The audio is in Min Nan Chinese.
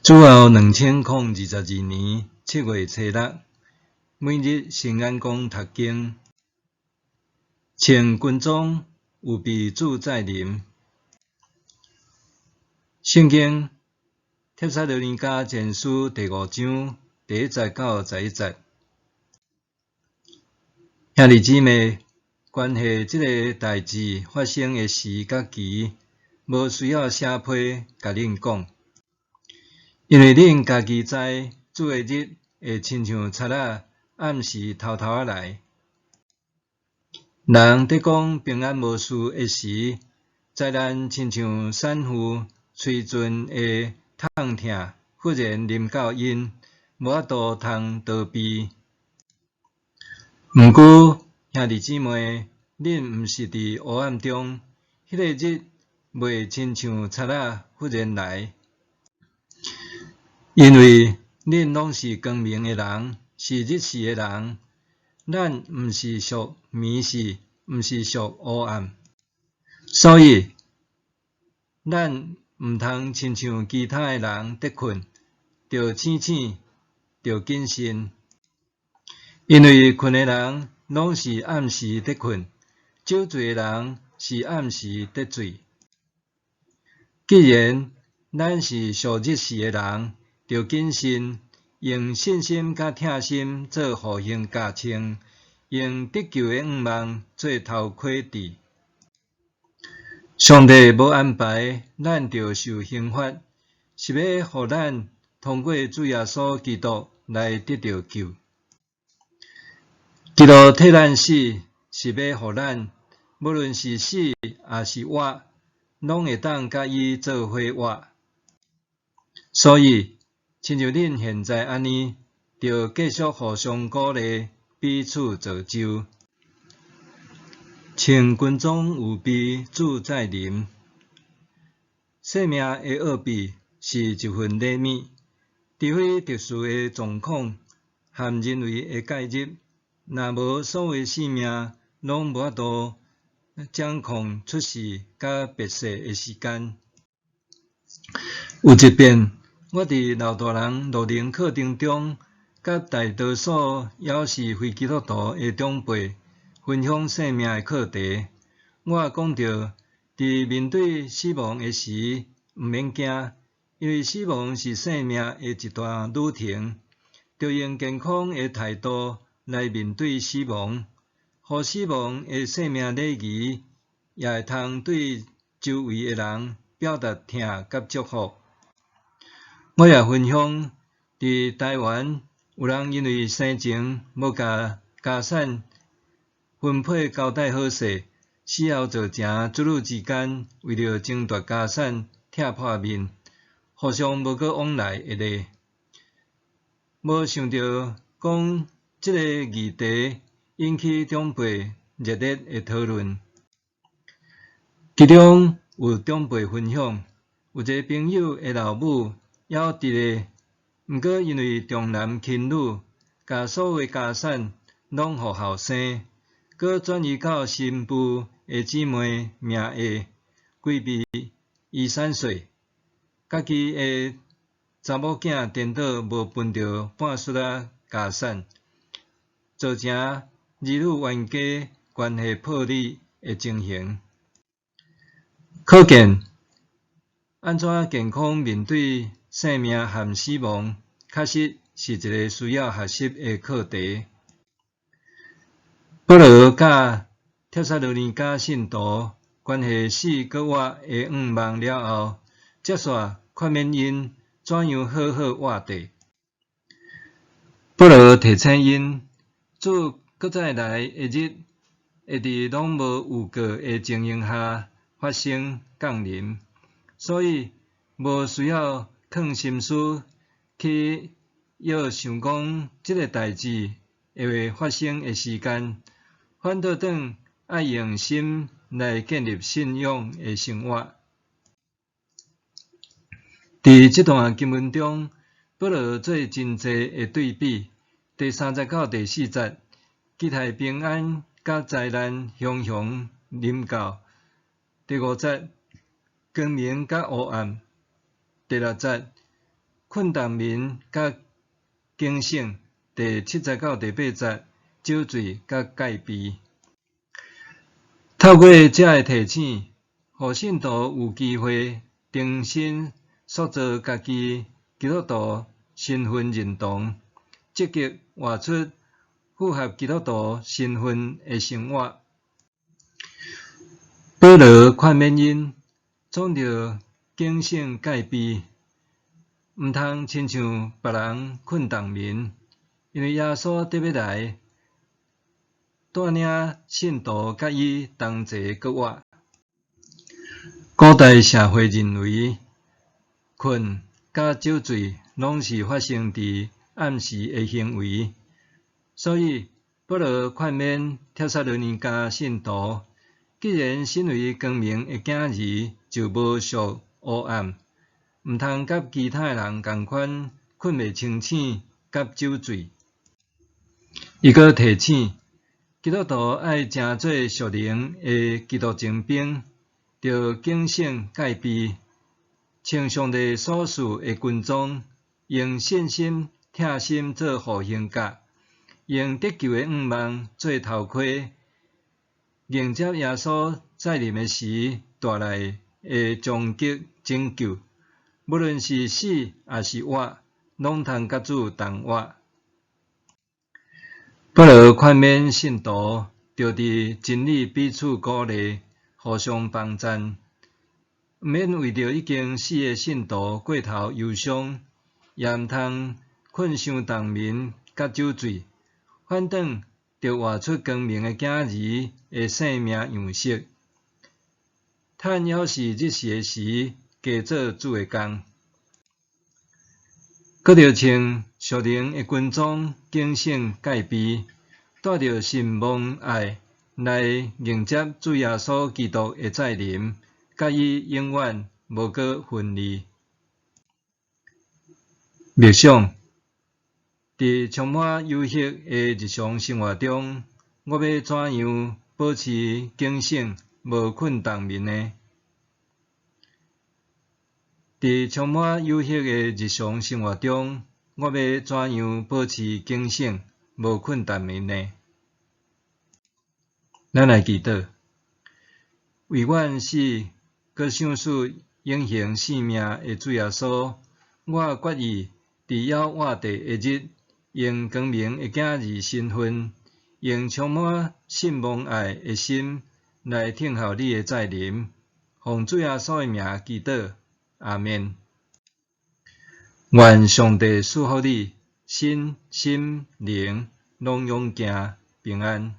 主後2022年7月初六，每日聖眼光讀經，穿軍裝預備主再臨。聖經帖撒羅尼迦前書第五章第一節到11節。兄弟姊妹，關係這个代誌發生的時佮期，無需要寫批共恁講。因為恁家己知，主的日會親像賊仔暗時偷偷仔來。人佇講平安無事的時，災難親像產婦催陣的痛疼，忽然臨到𪜶，無法度通逃避。毋過，兄弟姊妹，恁毋是佇黑暗中，彼个日袂親像賊仔忽然來。因為恁攏是光明的人，是日時的人。咱毋是屬暝時，毋是屬黑暗，所以咱毋通親像其他的人佇睏，著醒醒，著謹慎。因為睏的人攏是暗時佇睏，酒醉的人是暗時佇醉。既然咱是屬日時的人，著謹慎，用信心佮疼心做護胸甲穿，用得救的向望做頭盔戴。上帝無安排咱著受刑罰，是欲予咱通過主耶穌基督來得著救。基督替咱死，是欲予咱無論是死抑是活，攏會當佮伊做伙活。所以，親像恁現在按呢，著繼續互相鼓勵，彼此造就。穿軍裝預備主再臨。生命的奧秘是一份禮物，除非特殊的狀況和人為的介入，若無所有生命攏無法度掌控出世佮別逝的時間。有一遍，我佇老大人樂齡課程中，佮大多數猶是非基督徒的長輩分享生命的課題。我講著，佇面對死亡的時，毋免驚，因為死亡是生命的一段旅程。著用健康的態度來面對死亡，予死亡的生命禮儀，也會通對周圍的人表達疼佮祝福。我也分享，佇台灣有人因為生前無共家產分配交代好勢，死後造成子女之間為著爭奪家產拆破面，互相無閣往來的例。無想著講這个議題引起長輩熱烈的討論。其中有長輩分享，有一个朋友的老母猶佇咧，毋過因為重男輕女，共所有家產攏予後生，閣轉移到新婦的姊妹名下，規避遺產稅。家己的查某囝顛倒無分著半橐仔家產，造成兒女冤家關係破裂的情形。可見，按怎健康面對生命和死亡，確實是一个需要學習的課題。保羅佮帖撒羅尼迦信徒關係死閣活的向望了後，接續勸勉𪜶怎樣好好活著。保羅提醒𪜶，主閣再來的日，會佇攏無預告的情形下發生降臨，所以無需要囥心思去臆想講這个代誌會發生的時間，反倒轉愛用心來建立信仰的生活。佇這段經文中，保羅做真濟的對比，第三節到第四節，期待平安佮災難雄雄臨到；第五節，光明佮黑暗；第六節，困重眠佮警醒，第七節到第八節，酒醉佮戒備。透過這个提醒，予信徒有機會重新塑造家己基督徒身份認同，積極活出符合基督徒身份的生活。保羅勸勉𪜶，總著警醒戒備，毋通親像別人睏重眠，因為耶穌得欲來，帶領信徒佮伊同齊閣活。古代社會認為，睏佮酒醉攏是發生佇暗時的行為，所以保羅勸勉帖撒羅尼迦信徒，既然身為光明的囝兒，就無屬黑暗，毋通佮其他的人仝款睏袂清醒佮酒醉。伊閣提醒，基督徒愛成做屬靈的基督精兵，著警醒戒備，穿上帝所賜的軍裝，用信心疼心做護胸甲，用得救的向望做頭盔，迎接耶穌再臨的時帶來的終極拯救。無論是死抑是活，攏通佮主同活。保羅勸勉信徒，著佇真理彼此鼓勵，互相幫贊，毋免為著已經死的信徒過頭憂傷，也毋通睏傷重眠佮酒醉，反轉著活出光明的囝兒的生命樣式。趁猶是日時的時，加做主的工。閣著穿屬靈的軍裝，警醒戒備，帶著信望愛來迎接主耶穌基督的再臨，佮伊永遠無閣分離。默想，佇充滿誘惑的日常生活中，我欲怎樣保持警醒，無睏重眠呢？佇充滿誘惑的日常生活中，我欲怎樣保持警醒，無睏重眠呢？咱來祈禱，為阮死，閣賞賜永恆生命的主耶穌，我決意佇猶活地的日，用光明的囝兒身份，用充滿信望愛的心來等候你的再臨。奉主耶穌的名祈禱，阿們。願上帝賜福你，身心靈攏勇健平安。